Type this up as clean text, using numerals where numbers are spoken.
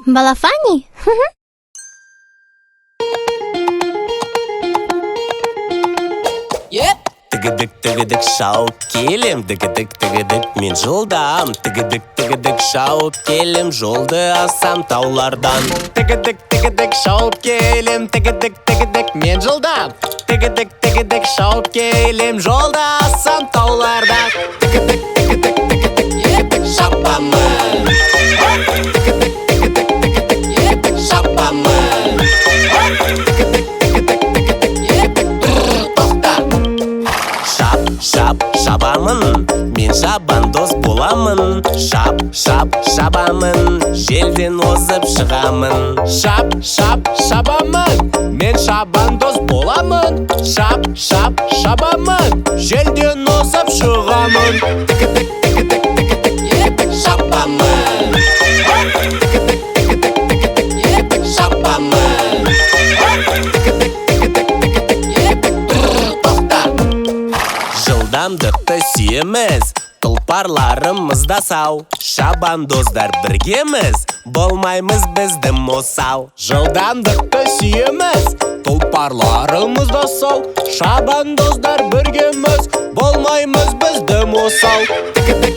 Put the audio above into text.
Балафани? Тігідік, тігідік, шауып келем, тігідік, тігідік, мен жылдам. Тігідік, тігідік, шауып келем, жолды асам таулардан. Тігідік, тігідік, шауып келем, тігідік, тігідік, мен жылдам. Тігідік, тігідік, шауып келем, жолды асам таулардан. Тігідік, тігідік, тігідік, тігідік, шапамын. Тігідік, тігідік, тігідік, тігідік, шапамын. Тігідік, тігідік, тігідік, тігідік, тоқта. Шап, шап, шабамын, мен шабандоз боламын. Шап, шап, шабамын, желден озып шығамын. Шап, шап, шабамын, мен шабандоз боламын. Шап, шап, шабамын, желден озып шығамын. Тігідік, тігідік, тігідік, тігідік, шабамын. Тігідік, тігідік, тігідік, тігідік, шабамын. Тігідік, тігідік, тігідік, тігідік, тоқта. Жылдамдықты сүйеміз, тұлпарларымыз да сау. Шабандоздар біргеміз, болмаймыз біз дым осал. Жылдамдықты сүйеміз, тұлпарларымыз да сау. Шабандоздар біргеміз, болмаймыз біз дым осал. Тігідік,